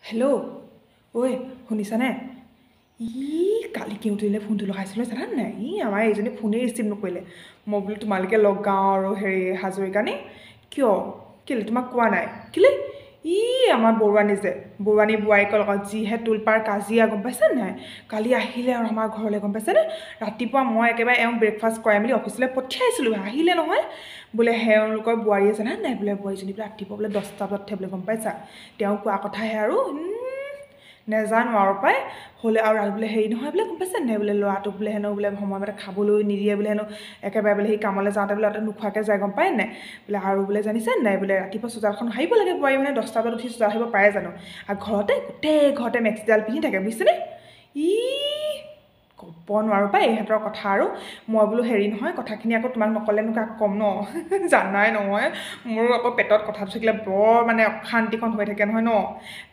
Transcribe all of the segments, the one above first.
Hello' ঐ শুনিছানে? ই কালি কেওঁটিলৈ ফোনটো লগাইছিলোঁ জানানে নাই? ই আমাৰ এইজনী ফোনেই ৰিচিভ নকৰিলে। মই বোলো তোমালোকে লগাওঁ আৰু হেৰি হাজৰিকানী কিয় কেলৈ তোমাক কোৱা নাই কেলৈ? ই আমাৰ বৰুৱানী যে বৰুৱানী বোৱাৰীকৰ লগত যিহে তোলপাৰ কাজিয়া গম পাইছা নাই? কালি আহিলে আৰু আমাৰ ঘৰলৈ গম পাইছেনে? ৰাতিপুৱা মই একেবাৰে এওঁক ব্ৰেকফাষ্ট কৰাই মেলি অফিচলৈ পঠিয়াইছিলোঁ, আহিলে নহয় বোলে তেওঁলোকৰ বোৱাৰীয়ে জানা নাই বোলে বোৱাৰীজনী বোলে ৰাতিপুৱা বোলে 10টা বজাত বোলে গম পাইছা? তেওঁ কোৱা কথাহে আৰু নেজানো আৰু পাই হ'লে আৰু বোলে হেৰি নহয় বোলে গম পাইছে নাই বোলে ল'ৰাটোক বোলে হেনো বোলে সময়মতে খাবলৈ নিদিয়ে বোলে হেনো একেবাৰে বোলে সি কামলৈ যাওঁতে বোলে নোখোৱাকৈ যায় গম পায় নাই বোলে। আৰু বোলে জানিছে নাই বোলে ৰাতিপুৱা চোতালখন সাৰিব লাগে বোৱাৰী মানে 10টা বজাত উঠি চোতাল সাৰিব পাৰে জানো? আৰু ঘৰতে গোটেই ঘৰতে মেক্সিডাল পিন্ধি থাকে বুজিছেনে? ই ক'ব নোৱাৰোঁ পাই ইহঁতৰ কথা। আৰু মই বোলো হেৰি নহয় কথাখিনি আকৌ তোমাক নক'লেনো কাক ক'ম ন, জানাই নহয় মোৰ আকৌ পেটত কথাটো থাকিলে বৰ মানে অশান্তিখন হৈ থাকে নহয় ন।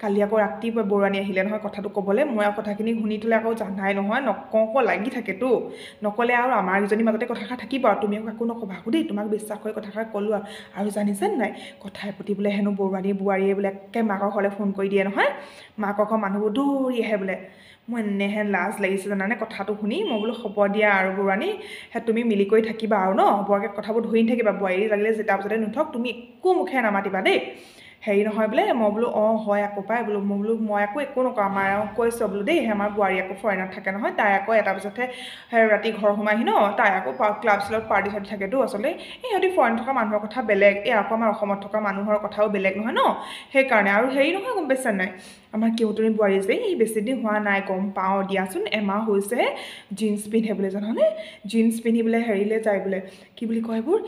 কালি আকৌ ৰাতিপুৱা বৰুৱানী আহিলে নহয় কথাটো ক'বলৈ, মই আৰু কথাখিনি শুনি থ'লে আকৌ জানাই নহয় নকওঁ ক লাগি থাকেতো, নক'লে আৰু আমাৰ কেইজনীৰ মাজতে কথাষাৰ থাকিব আৰু তুমি আকৌ কাকো নক'বা আকৌ দেই, তোমাক বিশ্বাস কৰি কথাষাৰ ক'লোঁ। আৰু আৰু জানিছেনে নাই কথাই প্ৰতি বোলে হেনো বৰুৱানী বোৱাৰীয়ে বোলে একে মাকৰ ঘৰলৈ ফোন কৰি দিয়ে নহয়, মাকৰ ঘৰৰ মানুহবোৰ দৌৰি আহে বোলে। মোৰ এনেহেন লাজ লাগিছে জানানে কথাটো শুনি। মই বোলো হ'ব দিয়া আৰু বৰুৱানী, তুমি মিলি কৰি থাকিবা আৰু ন, বৰকৈ কথাবোৰ ধৰি নাথাকিবা, বোৱাৰী লাগিলে যেটা বজাতে নুঠক তুমি একো মুখেৰে নামাতিবা দেই। হেৰি নহয় বোলে, মই বোলো অঁ হয় আকৌ পাই বোলো, মই বোলো মই আকৌ একো নকওঁ আমাৰ আৰু কৈছোঁ বোলো দেই, আমাৰ বোৱাৰী আকৌ ফৰেইনত থাকে নহয়, তাই আকৌ এটা বজাতহে ৰাতি ঘৰ সোমাইহি ন, তাই আকৌ ক্লাব শ্লাবত পাৰ্টি চাৰ্টি থাকেতো। আচলতে এই সিহঁতি ফৰেইন থকা মানুহৰ কথা বেলেগ, এই আকৌ আমাৰ অসমত থকা মানুহৰ কথাও বেলেগ নহয় ন, সেইকাৰণে। আৰু হেৰি নহয় গম পাইছা নাই, আমাৰ কেওটনি বোৱাৰী যে এই বেছিদিন হোৱা নাই গম পাওঁ দিয়াচোন, এমাহ হৈছেহে, জিন্স পিন্ধে বোলে জানানে, জিন্স পিন্ধি বোলে হেৰিলৈ যায় বোলে কি বুলি কয় এইবোৰ,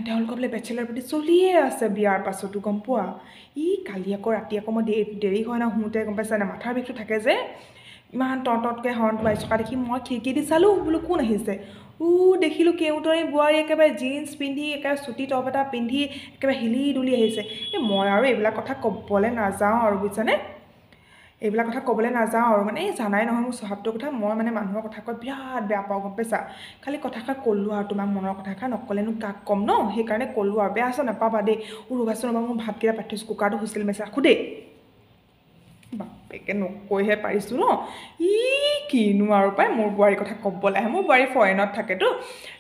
তেওঁলোকৰ বোলে বেচেলাৰ পাৰ্টি চলিয়ে আছে বিয়াৰ পাছতো গম পোৱা। ই কালি আকৌ ৰাতি আকৌ মই দেৰি হয় ন শুওঁতে গম পাইছা নাই, মাথাৰ বিষটো থাকে যে, ইমান টটকৈ হৰ্ণটো বাজি থকা দেখি মই খিৰিকী দি চালোঁ বোলো কোন আহিছে, দেখিলোঁ কেওটনি বোৱাৰী একেবাৰে জিন্স পিন্ধি একেবাৰে চুটি টপ এটা পিন্ধি একেবাৰে হিলি দুলি আহিছে। এই মই আৰু এইবিলাক কথা ক'বলৈ নাযাওঁ আৰু বুজিছানে, এইবিলাক কথা ক'বলৈ নাযাওঁ আৰু মানে এই জানাই নহয় মোৰ স্বভাৱটোৰ কথা, মই মানে মানুহৰ কথা কৈ বিৰাট বেয়া পাওঁ গম পাইছা। খালি কথাষাৰ ক'লোঁ আৰু তোমাক মনৰ কথাষাৰ নক'লেনো কাক ক'ম ন, সেইকাৰণে ক'লোঁ আৰু, বেয়া চেয়া নাপাবা দেই। ৰ'বাচোন ৰ'বা, মোৰ ভাতকেইটা পাতি থৈছোঁ, কুকাৰটো হুইচেল মাৰিছে, ৰাখোঁ দেই। বাপেকে নকৈহে পাৰিছোঁ ন, ই কিনো আৰু পাই মোৰ বোৱাৰীৰ কথা ক'বলৈ আহে। মোৰ বোৱাৰী ফৰেইনত থাকেতো,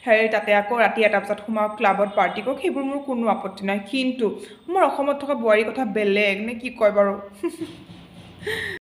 হেৰি তাতে আকৌ ৰাতি 1টা বজাত সোমাওক ক্লাবত পাৰ্টি কৰক, সেইবোৰ মোৰ কোনো আপত্তি নাই, কিন্তু মোৰ অসমত থকা বোৱাৰীৰ কথা বেলেগ নে কি কয় বাৰু।